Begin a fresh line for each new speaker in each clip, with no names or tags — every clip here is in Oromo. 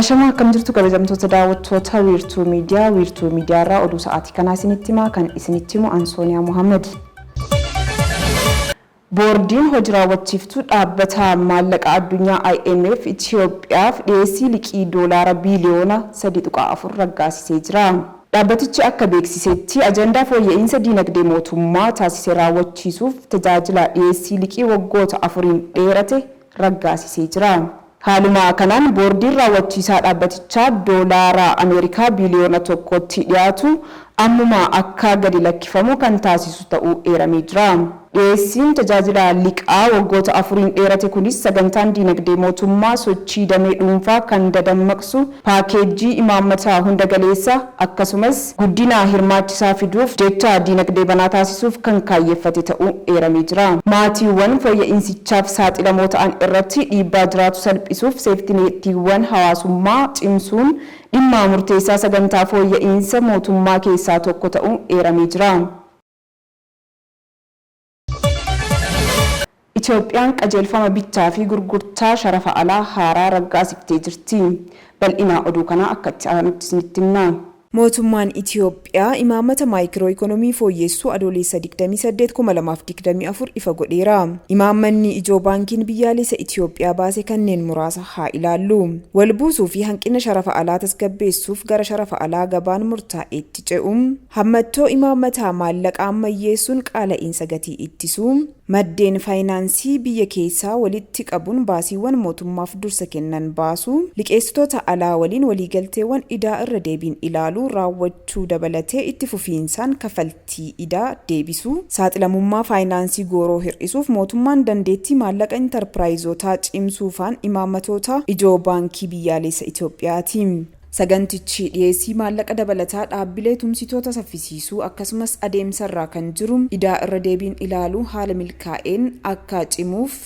Ashamaa, akkam jirtu kabajamtoota daawwattoota Wiirtuu Miidiyaa? Wiirtuu Miidiyaarraa oduu sa'aatii kanaa isinitti himaa, kan isinitti himu Ansooniyaa Muhammad. Boordiin hojii raawwachiiftuu Dhaabbata Maallaqa Addunyaa IMF Itoophiyaaf dhiyeessii liqii doolaara biiliyoona 3.4 raggaasisee jira. Dhaabbatichi akka beeksisetti, ajandaa fooyya'iinsa diinagdee mootummaa taasise raawwachiisuuf tajaajila dhiyeessii liqii waggoota 4n dheerate raggaasisee jira. Haaluma kanaan boordiin raawwachiisaa dhaabbatichaa doolaara Ameerikaa biiliyoona 1tti dhiyaatu ammuma akka gadi lakkifamu kan taasisu ta'uu eeramee jira. Dhiyeessiin tajaajila liqaa waggoota 4n dheerate kunis sagantaan diinagdee mootummaa sochii damee dhuunfaa kan dadammaqsu paakeejjii imaammataa hunda galeessa, akkasumas guddina hirmaachisaa fiduuf jecha diinagdee banaa taasisuuf kan kaayyeffate ta'uu eeramee jira. Maatiiwwan fooyya'iinsichaaf saaxilamoo ta'an irratti dhiibbaa jiraatu salphisuuf seeftineettiiwwan hawaasummaa cimsuun dhimma murteessaa sagantaa fooyya'iinsa mootummaa keessaa tokko ta'uu eeramee jira. Itoophiyaan qajeelfama bittaa fi gurgurtaa sharafa alaa haaraa raggaasiftee jirti. Bal'ina oduu kanaa akka itti aanutti isinitti himna. Mootummaan Itiyoophiyaa imaammata maayikiroo ikonomii fooyyessuu Adoolessa 28, 2024 ifa godheera. Imaammanni ijoo Baankiin Biyyaalessa Itiyoophiyaa baase kanneen muraasa haa ilaallu. Wal buusuu fi hanqina sharafa alaa tasgabbeessuuf gara sharafa alaa gabaan murtaa'eetti ce'uu. Hammattoo imaammataa maallaqaa ammayyeessuun qaala'iinsa gatii ittisuu. Maddeen faayinaansii biyya keessaa walitti qabuun baasiiwwan mootummaaf dursa kennan baasuu, liqeessitoota alaa waliin waliigalteewwan idaa irra deebiin ilaaluu raawwachuu dabalatee itti fufiinsaan kaffaltii idaa deebisuu, saaxilamummaa faayinaansii gooroo hir'isuuf mootummaan dandeettii maallaqa intarpiraayizootaa cimsuufaan imaammatoota ijoo Baankii Biyyaalessa Itoophiyaati. Sagantichi dhiyeessii maallaqa dabalataa dhaabbilee tumsitoota saffisiisuu, akkasumas adeemsarraa kan jiru idaa irra deebiin ilaaluu haala milkaa'een akka cimuuf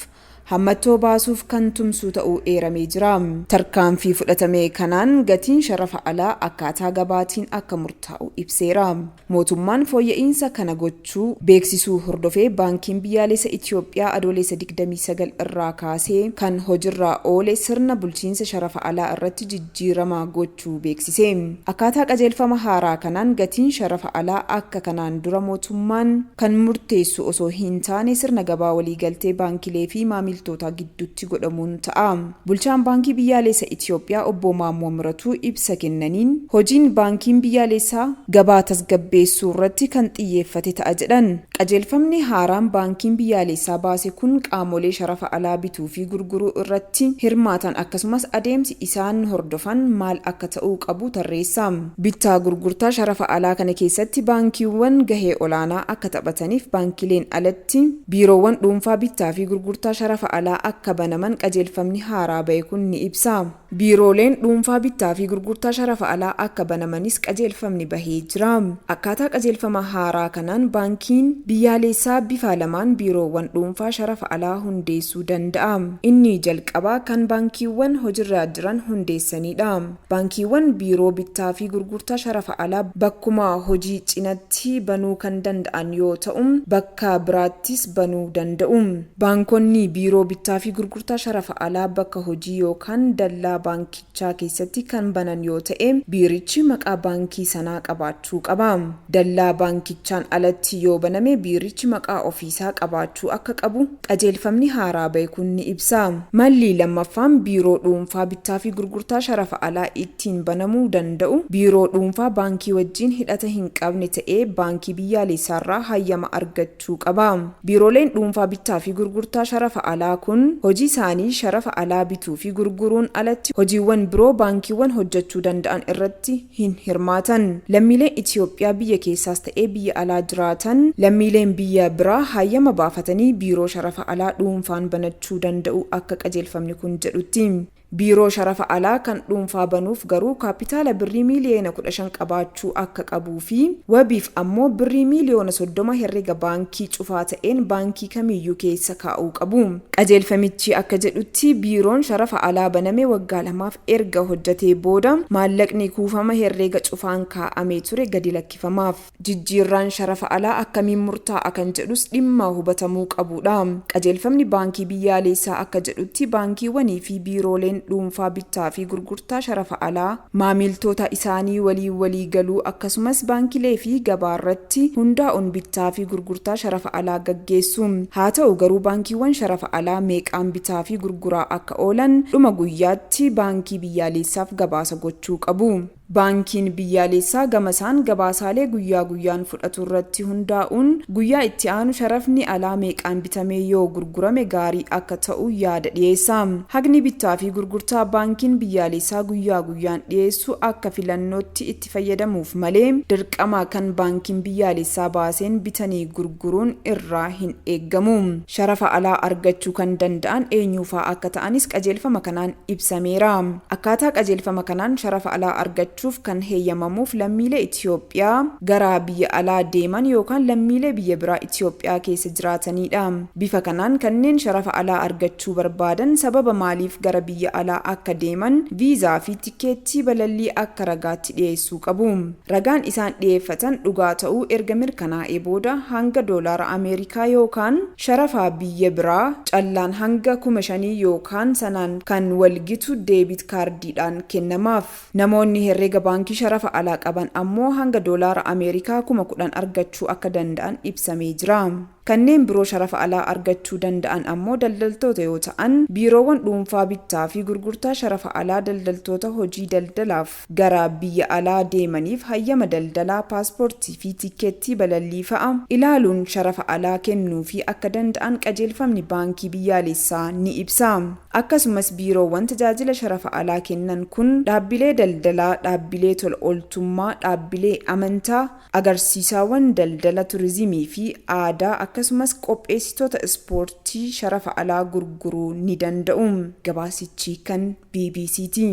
hammattoo baasuuf kan tumsuu ta'uu eeramee jira. Tarkaanfii fudhatame kanaan gatiin sharafa alaa akkaataa gabaatiin akka murtaa'u ibseera. Mootummaan fooyya'iinsa kana gochuu beeksisuu hordofee Baankiin Biyyaalessa Itiyoophiyaa Adoolessa 29 irraa kaasee kan hojirraa oole sirna bulchiinsa sharafa alaa irratti jijjiirama gochuu beeksise. Akkaataa qajeelfama haaraa kanaan gatiin sharafa alaa akka kanaan dura mootummaan kan murteessu osoo hin taane sirna gabaa waliigaltee baankilee fi maamiltoota gidduutti godhamuun ta'a. Bulchaan Baankii Biyyaalessa Itiyoophiyaa Obbo Maammoo Miratuu ibsa kennaniin, hojiin baankiin biyyaalessaa gabaa tasgabbeessuu irratti kan xiyyeeffate ta'a jedhan. Qajeelfamni haaraan baankiin biyyaalessaa baase kun qaamolee sharafa alaa bituu fi gurguruu irratti hirmaatan, akkasumas adeemsi isaan hordofan maal akka ta'uu qabu tarreessa. Bittaa gurgurtaa sharafa alaa kana keessatti baankiiwwan gahee olaanaa akka taphataniif baankileen alatti biiroowwan dhuunfaa bittaa fi gurgurtaa sharafa alaa akka banaman qajeelfamni haaraa bahe kun ni ibsa. Biirooleen dhuunfaa bittaa fi gurgurtaa sharafa alaa akka banamanis qajeelfamni bahee jira. Akkaataa qajeelfama haaraa kanaan baankiin biyyaalessaa bifa lamaan biiroowwan dhuunfaa sharafa alaa hundeessuu danda'a. Inni jalqabaa kan baankiiwwan hojirra jiran hundeessanidha. Baankiiwwan biiroo bittaa fi gurgurtaa sharafa alaa bakkuma hojii cinatti banuu kan danda'an yoo ta'u, bakka biraattis banuu danda'u. Baankonni biiroo bittaa fi gurgurtaa sharafa alaa bakka hojii yookaan dallaa baankichaa keessatti kan banan yoo ta'e, biirichi maqaa baankii sanaa qabaachuu qaba. Dallaa baankichaan alatti yoo baname biirichi maqaa ofiisaa qabaachuu akka qabu qajeelfamni haaraa bahe kun ni ibsa. Malli lammaffaan biiroo dhuunfaa bittaa fi gurgurtaa sharafa alaa ittiin banamuu danda'u biiroo dhuunfaa baankii wajjin hidhata hin qabne ta'ee Baankii Biyyaalessaarraa hayyama argachuu qaba. Biirooleen dhuunfaa bittaa fi gurgurtaa sharafa alaa kun hojii isaanii sharafa alaa bituu fi gurguruun alatti hojiiwwan biroo baankiiwwan hojjechuu danda'an irratti hin hirmaatan. Lammiileen Itiyoophiyaa biyya keessaas ta'ee biyya alaa jiraatan lammiileen biyya biraa hayyama baafatanii biiroo sharafa alaa dhuunfaan banachuu danda'u akka qajeelfamni kun jedhutti. Biiroo sharafa alaa kan dhuunfaa banuuf garuu kaappitaala birrii miiliyoona 15 qabaachuu akka qabuu fi wabiif ammoo birrii miiliyoona 30 herrega baankii cufaa ta'een baankii kamiiyyuu keessa kaa'uu qabu. Qajeelfamichi akka jedhutti, biiroon sharafa alaa baname waggaa lamaaf erga hojjetee booda maallaqni kuufama herreega cufaan kaa'amee ture gadi lakkifamaaf. Jijjiirraan sharafa alaa akkamiin murtaa'a kan jedhus dhimma hubatamuu qabuudha. Qajeelfamni Baankii Biyyaalessaa akka jedhutti, baankiiwwanii fi biirooleen baankileen dhuunfaa bittaa fi gurgurtaa sharafa alaa maamiltoota isaanii waliin walii galuu, akkasumas baankilee fi gabaa irratti hundaa'uun bittaa fi gurgurtaa sharafa alaa gaggeessu. Haa ta'u garuu, baankiiwwan sharafa alaa meeqaan bitaa fi gurguraa akka oolan dhuma guyyaatti Baankii Biyyaalessaaf gabaasa gochuu qabu. Baankiin Biyyaalessaa gamasaan gabaasaalee guyyaa guyyaan fudhatu irratti hundaa'uun guyyaa itti aanu sharafni alaa meeqaan bitamee yoo gurgurame gaarii akka ta'u yaada dhiyeessa. Haqni bittaa fi gurgurtaa Baankiin Biyyaalessaa guyyaa guyyaan dhiyeessu akka filannootti itti fayyadamuuf malee dirqama kan Baankiin Biyyaalessaa baaseen bitanii gurguruun irraa hin eeggamu. Sharafa alaa argachuu kan danda'an eenyuufaa akka ta'anis qajeelfama kanaan ibsameera. Akkaataa qajeelfama kanaan sharafa alaa argachuuf kan heeyyamamuuf lammiilee Itiyoophiyaa gara biyya alaa deeman yookaan lammiilee biyya biraa Itiyoophiyaa keessa jiraatanidha. Bifa kanaan kanneen sharafa alaa argachuu barbaadan sababa maaliif gara biyya alaa akka deeman viizaa fi tikeettii balallii akka ragaatti dhiyeessuu qabu. Ragaan isaan dhiyeeffatan dhugaa ta'uu erga mirkanaa'ee booda hanga doolaara Ameerikaa yookaan sharafa biyya biraa callaan hanga 5,000 yookaan sanaan kan walgitu deebit kaardiidhaan kennamaaf. Namoonni herreega baankii sharafa alaa qaban ammoo hanga doolaara Ameerikaa 10,000 argachuu akka danda'an ibsamee jira. Kanneen biroo sharafa alaa argachuu danda'an ammoo daldaltoota yoo ta'an, biiroowwan dhuunfaa bittaa fi gurgurtaa sharafa alaa daldaltoota hojii daldalaaf gara biyya alaa deemaniif hayyama daldalaa, paaspoortii fi tikeettii balallii fa'a ilaaluun sharafa alaa kennuu fi akka danda'an qajeelfamni Baankii Biyyaalessaa ni ibsa. Akkasumas biiroowwan tajaajila sharafa alaa kennan kun dhaabbilee daldalaa, dhaabbilee tola ooltummaa, dhaabbilee amantaa, agarsiisaawwan daldala, turizimii fi aadaa, akkasumas qopheessitoota ispoortii sharafa alaa gurguruu ni danda'u. Gabaasichi kan BBCti.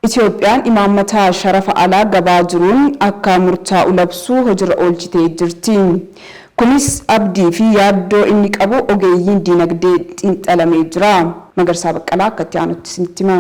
Itoophiyaan imaammata sharafa alaa gabaa jiruun akka murtaa'u labsuu hojiirra oolchitee jirti. Kunis abdii fi yaaddoo inni qabu ogeeyyiin diinagdee xiinxalamee jira. Magarsaa Baqqalaa akka itti aanutti isinitti hima.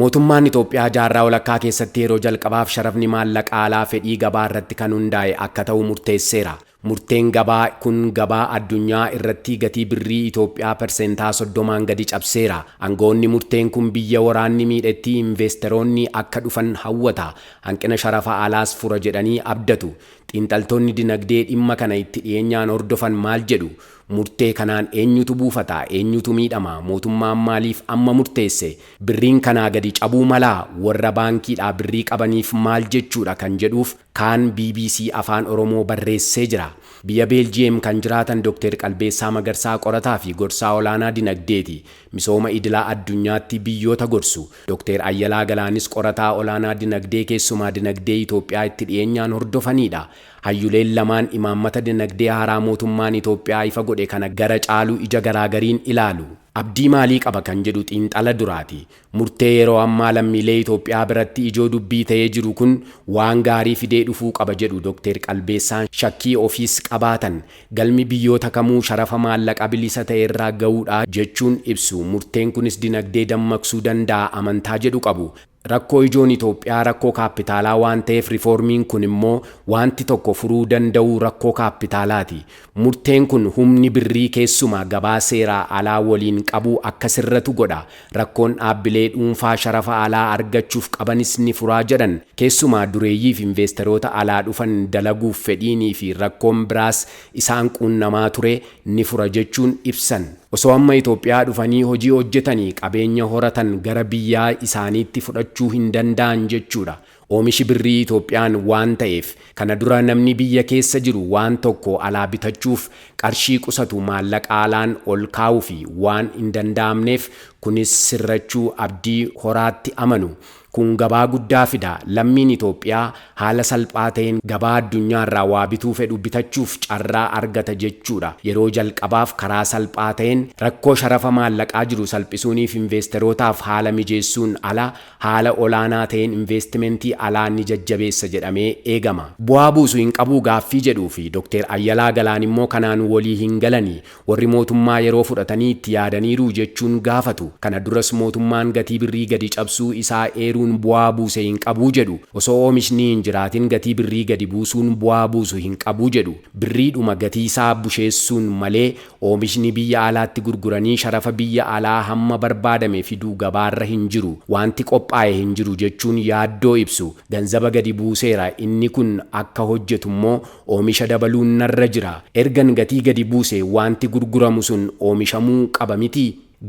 Mootummaan Itoophiyaa jaarraa walakkaa keessatti yeroo jalqabaaf sharafni maallaqa alaa fedhii gabaa irratti kan hundaa'e akka ta'u murteesseera. Murteen gabaa kun gabaa addunyaa irratti gatii birrii Itoophiyaa 30% gadi cabseera. Aangoonni murteen kun biyya waraanni miidhetti investeroonni akka dhufan hawwata, hanqina sharafa alaas fura jedhanii abdatu. Xiinxaltoonni dinagdee dhimma kana itti dhiyeenyaan hordofan maal jedhu? Murtee kanaan eenyutu buufata? Eenyutu miidhama? Mootummaan maaliif amma murteesse? Birriin kanaa gadi cabuu malaa? Warra baankiidhaa birrii qabaniif maal jechuudha kan jedhuuf kaan BBC Afaan Oromoo barreessee jira. Biyya Beeljiyeem kan jiraatan Dr. Qalbeessaa Magarsaa qorataa fi gorsaa olaanaa dinagdeeti. Misooma idilaa addunyaatti biyyoota gorsu. Dr. Ayyalaa Galaanis qorataa olaanaa dinagdee, keessumaa dinagdee Itoophiyaa itti dhiyeenyaan hordofanidha. Hayyuleen lamaan imaammata dinagdee haaraa mootummaan Itoophiyaa ifa godhe kana gara caalu ija garaagariin ilaalu. Abdii maalii qaba kan jedhu xiinxala duraati. Murtee yeroo ammaa lammiilee Itoophiyaa biratti ijoo dubbii ta'ee jiru kun waan gaarii fidee dhufuu qaba jedhu Dr. Qalbeessaan, shakkii ofiis qabaatan. Galmi biyyoota kamuu sharafa maallaqa bilisa ta'e irraa ga'uudha jechuun ibsu. Murteen kunis dinagdee dammaqsuu danda'a amantaa jedhu qabu. Rakkoo ijoon Itoophiyaa rakkoo kaappitaalaa waan ta'eef, riifoormiin kun immoo wanti tokko furuu danda'u rakkoo kaappitaalaati. Murteen kun humni birrii keessumaa gabaa seeraa alaa waliin qabu akka sirratu godha. Rakkoon dhaabbilee dhuunfaa sharafa alaa argachuuf qabanis ni furaa jedhan. Keessumaa dureeyyiif investeroota alaa dhufan dalaguuf fedhiinii fi rakkoon biraas isaan quunnamaa ture ni fura jechuun ibsan. Osoo amma Itoophiyaa dhufanii hojii hojjetanii qabeenya horatan gara biyyaa isaaniitti fudhachuu hin danda'an jechuudha. Oomishi birrii Itoophiyaan waan ta'eef, kana dura namni biyya keessa jiru waan tokko alaa bitachuuf qarshii qusatu maallaqa alaan ol kaa'uu fi waan hin danda'amneef, kunis sirrachuu abdii horaatti amanu. Kun gabaa guddaa fida. Lammiin Itoophiyaa haala salphaa ta'een gabaa addunyaarraa waa bituu fedhu bitachuuf carraa argata jechuudha. Yeroo jalqabaaf karaa salphaa ta'een rakkoo sharafa maallaqaa jiru salphisuuniif investeerootaaf haala mijeessuun ala, haala olaanaa ta'een investimentii alaa ni jajjabeessa jedhamee eegama. Bu'aa buusu hin qabuu gaaffii jedhuu fi Dr. Ayyalaa Galaan immoo kanaan walii hin galanii, warri mootummaa yeroo fudhatanii itti yaadaniiru jechuun gaafatu. Kana duras mootummaan gatii birrii gadi cabsuu isaa eeruun eeruun bu'aa buuse hin qabuu jedhu. Osoo oomishni hin jiraatin gatii birrii gadi buusuun bu'aa buusu hin qabuu jedhu. Birriidhuma gatii isaa busheessuun malee oomishni biyya alaatti gurguranii sharafa biyya alaa hamma barbaadame fiduu gabaarra hin jiru. Wanti qophaa'e hin jiru jechuun yaaddoo ibsu. Ganzaba gadi buuseera, inni kun akka hojjetu immoo oomisha dabaluun narra jira. Ergan gatii gadi buuse wanti gurguramu sun oomishamuu qaba miti.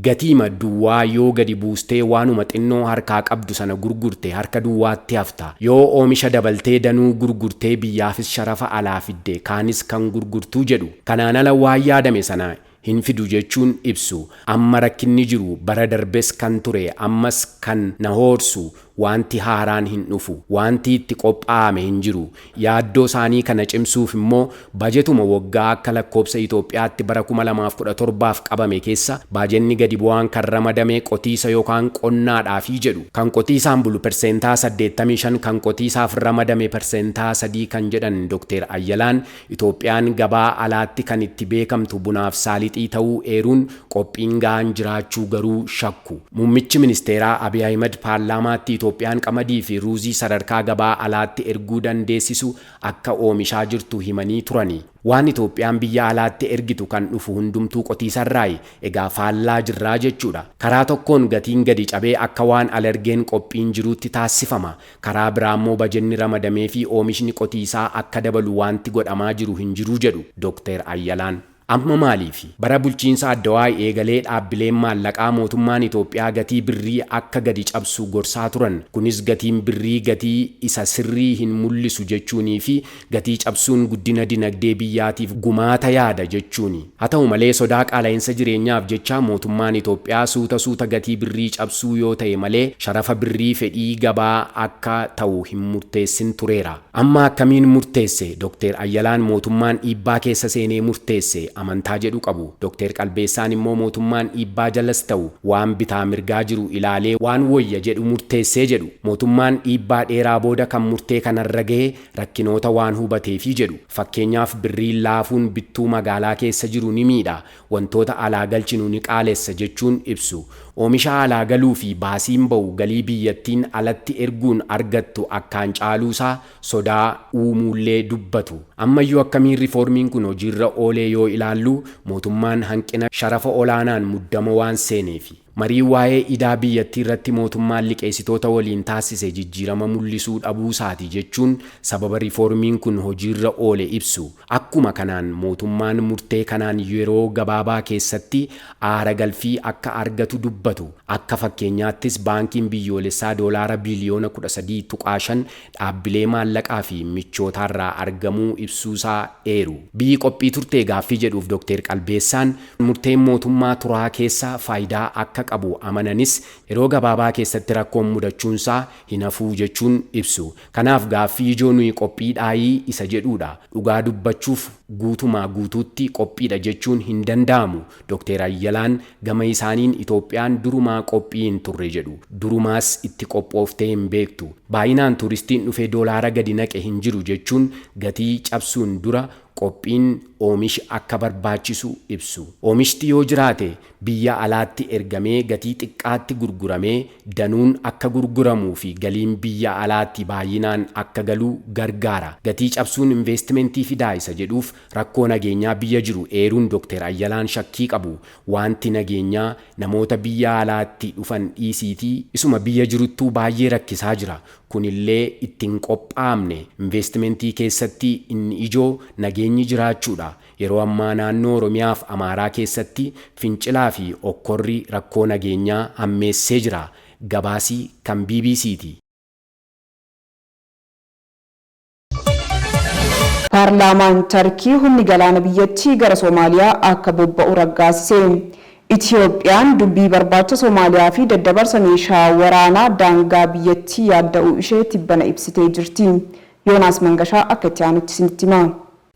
Gatiima duwwaa yoo gadi buustee waanuma xinnoo harkaa qabdu sana gurgurte harka duwwaatti hafta. Yoo oomisha dabaltee danuu gurgurtee biyyaafis sharafa alaa fidde kaanis kan gurgurtuu jedhu. Kanaan ala waan yaadame sana hin fidu jechuun ibsu. Amma rakkinni jiru bara darbes kan ture, ammas kan na hoorsu, wanti haaraan hin dhufu, wanti itti qophaa'ame hin jiru. Yaaddoo isaanii kana cimsuuf immoo bajetuma waggaa akka lakkoobsa Itoophiyaatti bara 2017 qabame keessa baajenni gadi bu'aan kan ramadame qotiisa yookaan qonnaadhaafi jedhu. Kan qotiisaan bulu 85%, kan qotiisaaf ramadame 3% kan jedhan Dr. Ayyalaan, Itoophiyaan gabaa alaatti kan itti beekamtu bunaaf saalixii ta'uu eeruun qophiin ga'aan jiraachuu garuu shakku. Muummichi ministeeraa Abiy Ahimad paarlaamaatti Itoophiyaan qamadii fi ruuzii sadarkaa gabaa alaatti erguu dandeessisu akka oomishaa jirtu himanii turani. Waan Itoophiyaan biyya alaatti ergitu kan dhufu hundumtuu qotiisarraayi. Egaa faallaa jirraa jechuudha. Karaa tokkoon gatiin gadi cabee akka waan alergeen qophiin jiruutti taasifama. Karaa biraa immoo bajenni ramadamee fi oomishni qotiisaa akka dabalu wanti godhamaa jiru hin jiru jedhu Dr. Ayyalaan. Amma maaliifi? Bara bulchiinsa Addawaay eegalee dhaabbileen maallaqaa mootummaan Itoophiyaa gatii birrii akka gadi cabsu gorsaa turan. Kunis gatiin birrii gatii isa sirrii hin mul'isu jechuunii fi gatii cabsuun guddina dinagdee biyyaatiif gumaata yaada jechuuni. Haa ta'u malee sodaa qaala'insa jireenyaaf jecha mootummaan Itoophiyaa suuta suuta gatii birrii cabsuu yoo ta'e malee sharafa birrii fedhii gabaa akka ta'u hin murteessin tureera. Amma akkamiin murteesse? Dr. Ayyalaan mootummaan dhiibbaa keessa seenee murteesse amantaa jedhu qabu. Dr. Qalbeessaan immoo mootummaan dhiibbaa jalas ta'u waan bitaa mirgaa jiru ilaalee waan wayya jedhu murteessee jedhu. Mootummaan dhiibbaa dheeraa booda kan murtee kanarra gahe rakkinoota waan hubateefi jedhu. Fakkeenyaaf birriin laafuun bittuu magaalaa keessa jiru ni miidha. Wantoota alaa galchinu ni qaalessa jechuun ibsu. Oomisha alaa galuu fi baasiin ba'u galii biyyattiin alatti erguun argattu akkaan caaluusaa sodaa uumuullee dubbatu. Ammayyuu akkamiin riiformiin kun hojiirra oolee yoo ilaallu mootummaan hanqina sharafa olaanaan muddama waan seeneefi. Marii waa'ee idaa biyyattii irratti mootummaan liqeessitoota waliin taasise jijjiirama mul'isuu dhabuusaati jechuun sababa riiformiin kun hojiirra oole ibsu. Akkuma kanaan mootummaan murtee kanaan yeroo gabaabaa keessatti aara galfii akka argatu dubbatu. Akka fakkeenyaattis baankiin biyyoolessaa doolaara biliyoona 13.5 dhaabbilee maallaqaa fi michootaarraa argamuu ibsuusaa eeru. Biyyi qophii turtee gaaffii jedhuuf Dr. Qalbeessaan murteen mootummaa turaa keessa faayidaa akka qabu amananis yeroo gabaabaa keessatti rakkoon mudachuunsaa hin hafuu jechuun ibsu. Kanaaf gaaffii ijoo nuyi qophii dhaayii isa jedhuudha. Dhugaa dubbachuuf guutumaa guutuutti qophiidha jechuun hin danda'amu. Dr. Ayyalaan gama isaaniin Itoophiyaan durumaa qophii hin turre jedhu. Durumaas itti qophooftee hin beektu. Baay'inaan turistiin dhufee doolaara gadi naqe hin jiru jechuun gatii cabsuun dura qophiin oomishi akka barbaachisu ibsu. Oomishti yoo jiraate biyya alaatti ergamee gatii xiqqaatti gurguramee danuun akka gurguramuu fi galiin biyya alaatti baay'inaan akka galu gargaara. Gatii cabsuun investimentii fidaa isa jedhuuf rakkoo nageenyaa biyya jiru eeruun Dr. Ayyalaan shakkii qabu. Wanti nageenyaa namoota biyya alaatti dhufan dhiisiitii isuma biyya jiruttuu baay'ee rakkisaa jira. Kunillee ittiin qophaa'amne investimentii keessatti inni ijoo nageenyi jiraachuudha. Yeroo ammaa naannoo Oromiyaa fi Amaaraa keessatti fincilaa fi okkorri rakkoo nageenyaa hammeessee jira. Gabaasii kan BBCti.
Paarlaamaan Tarkii humni galaana biyyattii gara Soomaaliyaa akka bobba'u raggaasise. Itiyoophiyaan dubbii barbaacha Soomaaliyaa fi daddabarsa meeshaa waraanaa daangaa biyyattii yaadda'uu ishee tibbana ibsitee jirti. Yoonaas Mangashaa akka itti aanutti isinitti hima.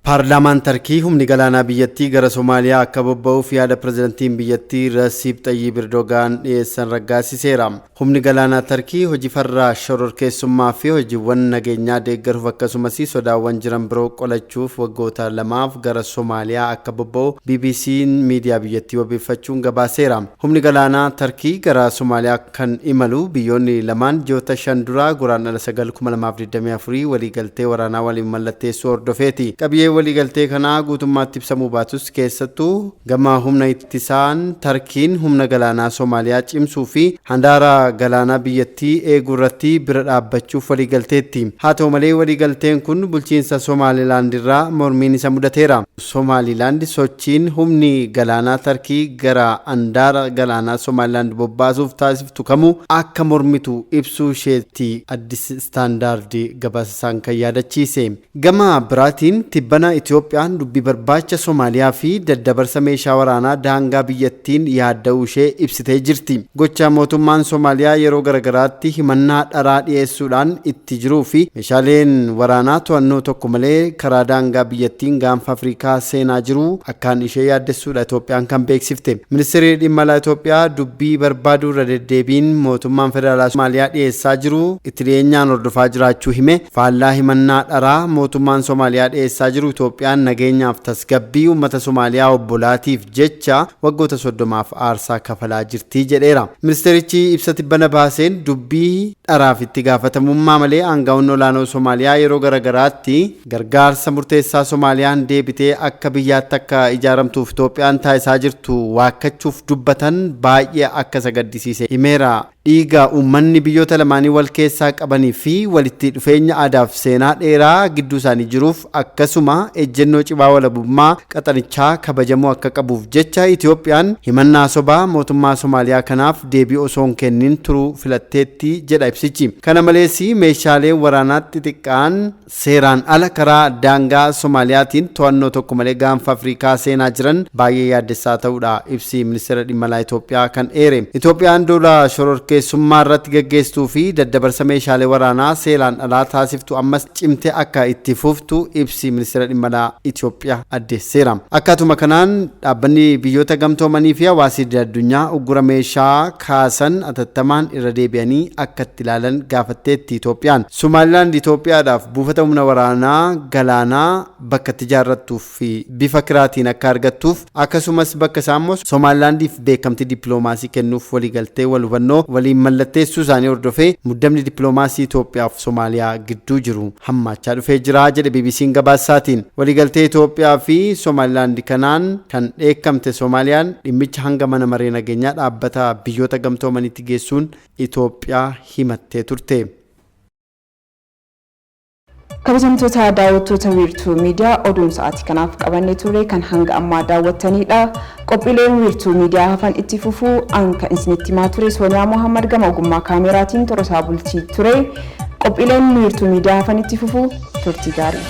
Paarlaamaan Tarkii humni galaanaa biyyattii gara Somaaliyaa akka bobba'uuf yaada pirezidantiin biyyattii Rasiib Xayyib Erdogaan dhiyeessan raggaasiseera. Humni galaanaa Tarkii hojii farra shororkeessummaa fi hojiiwwan nageenyaa deeggaruuf akkasumas sodaawwan jiran biroo qolachuuf waggoota lamaaf gara Somaaliyaa akka bobba'u BBC'n miidiyaa biyyattii wabeeffachuun gabaaseera. Humni galaanaa Tarkii gara Somaaliyaa kan imalu biyyoonni lamaan ji'oota 5 dura Guraandhala 9 2024 waliigaltee waraanaa waliin mallatteessuu hordofeeti. Qabiyyee waliigaltee kanaa guutummaatti ibsamuu baatus keessattuu gama humna ittisaan Tarkiin humna galaanaa Somaaliyaa cimsuu fi handaara galaanaa biyyattii eeguu irratti bira dhaabbachuuf waliigalteetti. Haa ta'u malee waliigalteen kun bulchiinsa Somaalilaand irraa mormiin isa mudateera. Somaalilaand sochiin humni galaanaa Tarkii gara handaara galaanaa Somaalilaand bobbaasuuf taasiftu kamuu akka mormitu ibsuu isheetti Addis Istaandaard gabaasasaan kan yaadachiise. Gama biraatiin tibbana Itoophiyaan dubbii barbaacha Somaaliyaa fi daddabarsa meeshaa waraanaa daangaa biyyattiin yaadda'uu ishee ibsitee jirti. Gocha mootummaan Somaaliyaa yeroo garagaraatti himannaa dharaa dhiyeessuudhaan itti jiruu fi meeshaaleen waraanaa to'annoo tokko malee karaa daangaa biyyattiin gaanfa Afrikaa seenaa jiru akkaan ishee yaaddessuudha Itoophiyaan kan beeksifte. Ministeerri dhimma alaa Itoophiyaa dubbii barbaaduu irra deddeebiin mootummaan federaalaa Somaaliyaa dhiyeessaa jiru itti dhiyeenyaan hordofaa jiraachuu hime. Faallaa himannaa dharaa mootummaan Somaaliyaa dhiyeessaa jiru Itoophiyaan nageenyaaf tasgabbii uummata Somaaliyaa obbolaatiif jecha waggoota 30f aarsaa kafalaa jirti jedheera. Ministeerichi ibsa tibbana baaseen dubbii dharaaf itti gaafatamummaa malee aangaa'onni olaanoo Somaaliyaa yeroo garagaraatti gargaarsa murteessaa Somaaliyaan deebitee akka biyyaatti akka ijaaramtuuf Itoophiyaan taasisaa jirtu waakkachuuf dubbatan baay'ee akka isa gaddisiise himeera. Dhiiga uummanni biyyoota lamaanii wal keessaa qabanii fi walitti dhufeenya aadaaf seenaa dheeraa gidduu isaanii jiruuf akkasuma ejjennoo cimaa walabummaa qaxanichaa kabajamuu akka qabuuf jecha Itoophiyaan himannaa sobaa mootummaa Somaaliyaa kanaaf deebii osoo hin kennin turuu filatteetti jedha ibsichi. Kana malees meeshaaleen waraanaa xixiqqaan seeraan ala karaa daangaa Somaaliyaatiin to'annoo tokko malee gaanfa Afrikaa seenaa jiran baay'ee yaaddessaa ta'uudha ibsi ministeera dhimma alaa Itoophiyaa kan eere. Itoophiyaan duula shororkeessummaa irratti gaggeesstuu fi daddabarsa meeshaalee waraanaa seeraan alaa taasiftu ammas cimtee akka itti fuftu ibsi ministeera dhimma alaa Itoophiyaa addeesseera. Akkaatuma kanaan dhaabbanni biyyoota gamtoomanii fi hawaasni addunyaa uggura meeshaa kaasan atattamaan irra deebi'anii akka itti ilaalan gaafatteetti Itoophiyaan. Somaalilaand Itoophiyaadhaaf buufata humna waraanaa galaanaa bakka itti ijaarrattuu fi bifa kiraatiin akka argattuuf akkasumas bakka isaa immoo Somaalilaandiif beekamtii dippiloomaasii kennuuf waliigaltee wal hubannoo waliin mallatteessuu isaanii hordofee muddamni dippiloomaasii Itoophiyaa fi Somaaliyaa gidduu jiru hammaachaa dhufee jira jedhe BBC'n gabaasaatiin. Waliigaltee Itoophiyaa fi Somaalilaand kanaan kan dheekkamte Somaaliyaan dhimmicha hanga mana maree nageenyaa dhaabbata biyyoota gamtoomaniitti geessuun Itoophiyaa himattee turte.
Kabajamtoota daawwattoota Wiirtuu Miidiyaa, oduun sa'aatii kanaaf qabannee turre kan hanga ammaa daawwattanidha. Qophiileen Wiirtuu Miidiyaa hafan itti fufuu an kan isinitti himaa ture Sooniyaa Mohammad gama ogummaa kaameraatiin Torosaa Bultii ture. Qophiileen Wiirtuu Miidiyaa hafan itti fufuu, turtii gaarii.